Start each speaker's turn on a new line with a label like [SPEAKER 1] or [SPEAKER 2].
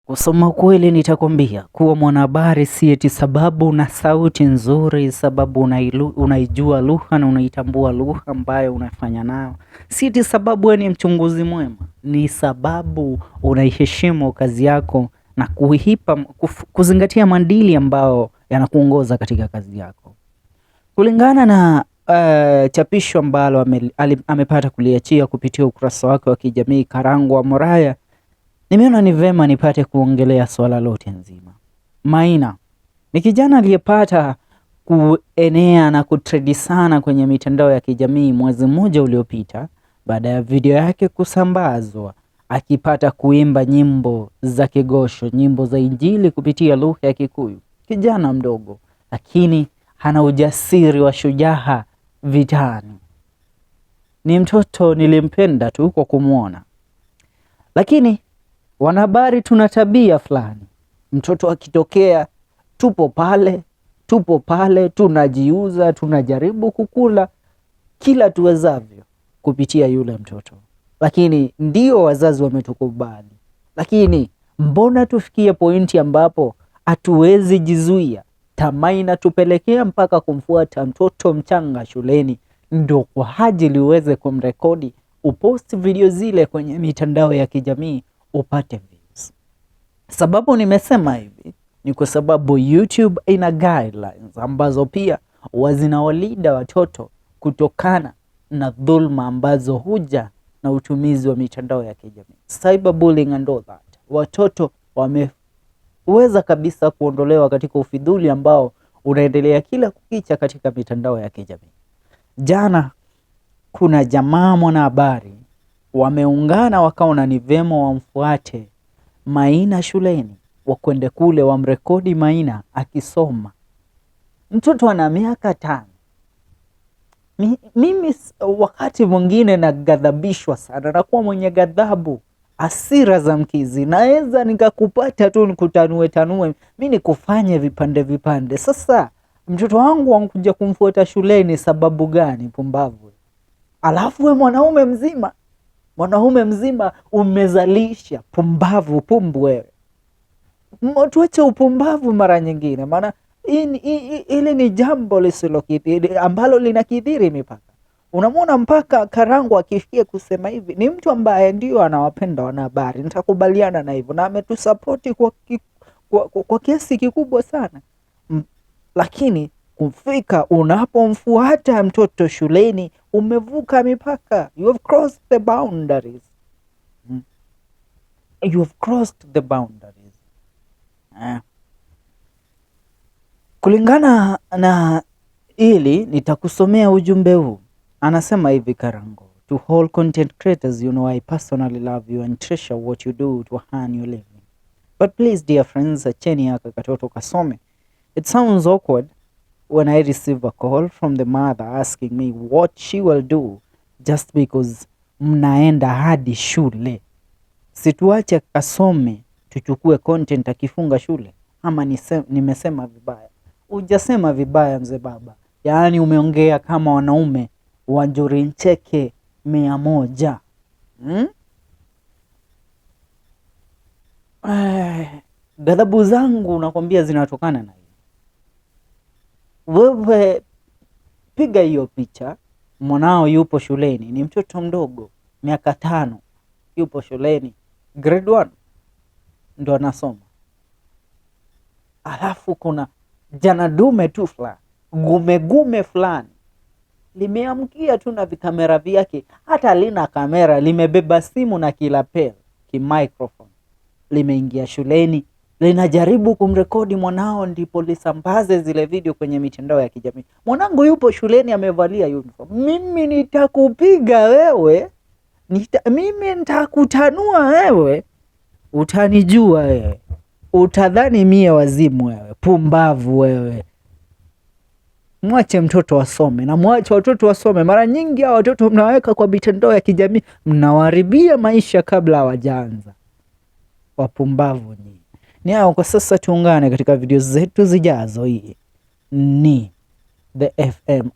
[SPEAKER 1] Kusema kweli nitakwambia kuwa mwanahabari si eti sababu una sauti nzuri, sababu unaijua lugha na unaitambua lugha ambayo unafanya nayo. Si eti sababu wewe ni mchunguzi mwema, ni sababu unaiheshimu kazi yako na kuzingatia maadili ambayo yanakuongoza katika kazi yako. Kulingana na chapisho ambalo amepata kuliachia kupitia ukurasa wake wa kijamii Karangwa Muraya, nimeona ni vema nipate kuongelea swala lote nzima. Maina ni kijana aliyepata kuenea na kutredi sana kwenye mitandao ya kijamii mwezi mmoja uliopita baada ya video yake kusambazwa akipata kuimba nyimbo za kigosho, nyimbo za Injili kupitia lugha ya Kikuyu. Kijana mdogo lakini hana ujasiri wa shujaa vitani. Ni mtoto nilimpenda tu kwa kumwona. Lakini wanahabari tuna tabia fulani. Mtoto akitokea tupo pale, tupo pale, tunajiuza, tunajaribu kukula kila tuwezavyo kupitia yule mtoto. Lakini ndio wazazi wametukubali. Lakini mbona tufikie pointi ambapo hatuwezi jizuia? Tamaa inatupelekea mpaka kumfuata mtoto mchanga shuleni ndio kwa ajili uweze kumrekodi, upost video zile kwenye mitandao ya kijamii upate views. Sababu nimesema hivi ni kwa sababu YouTube ina guidelines ambazo pia zinawalinda watoto kutokana na dhulma ambazo huja na utumizi wa mitandao ya kijamii, cyberbullying and all that. Watoto wameweza kabisa kuondolewa katika ufidhuli ambao unaendelea kila kukicha katika mitandao ya kijamii. Jana kuna jamaa mwanahabari wameungana wakaona ni vyema wamfuate Maina shuleni, wakwende kule wamrekodi Maina akisoma. Mtoto ana miaka 5. Mimi wakati mwingine naghadhabishwa sana, nakuwa mwenye ghadhabu, hasira za mkizi. Naweza nikakupata tu nikutanue tanue, mi nikufanye vipande vipande. Sasa mtoto wangu wankuja kumfuata shuleni sababu gani? Pumbavu. Alafu we mwanaume mzima, mwanaume mzima umezalisha pumbavu, pumbu wewe. Tuache upumbavu mara nyingine, maana hili ni jambo lisilokithiri ambalo linakithiri mipaka. Unamwona mpaka Karangwa akifikia kusema hivi, ni mtu ambaye ndio anawapenda wanahabari, nitakubaliana na hivyo, na ametusapoti kwa kiasi kikubwa sana. Lakini kufika unapomfuata mtoto shuleni, umevuka mipaka. You have crossed the boundaries. You have crossed the boundaries. Kulingana na hili nitakusomea ujumbe huu. Anasema hivi Karango: to all content creators, you know I personally love you and treasure what you do to earn your living. But please dear friends, acheni haka katoto kasome. It sounds awkward when I receive a call from the mother asking me what she will do just because mnaenda hadi shule. Situache kasome, tuchukue content akifunga shule. Ama nimesema vibaya? Hujasema vibaya mzee baba. Yaani umeongea kama wanaume wa Njuri Ncheke 100. Ghadhabu zangu nakwambia zinatokana na hiyo. Wewe piga hiyo picha, mwanao yupo shuleni, ni mtoto mdogo, miaka 5, yupo shuleni, grade 1 ndo anasoma. Alafu kuna jana dume tu fulani, gume gume fulani, limeamkia tu na vikamera vyake, hata lina kamera, limebeba simu na kilapel, kimicrophone, limeingia shuleni, linajaribu kumrekodi mwanao ndipo lisambaze zile video kwenye mitandao ya kijamii. Mwanangu yupo shuleni amevalia uniform. Mimi nitakupiga wewe, mimi nitakutanua wewe, utanijua wewe, utadhani mie wazimu wewe, pumbavu wewe. Mwache mtoto asome na mwache watoto wasome. Mara nyingi hao watoto mnaweka kwa mitandao ya kijamii, mnawaharibia maisha kabla hawajaanza. Wapumbavu nyinyi. Ni hao kwa sasa, tuungane katika video zetu zijazo. Hii ni The FM.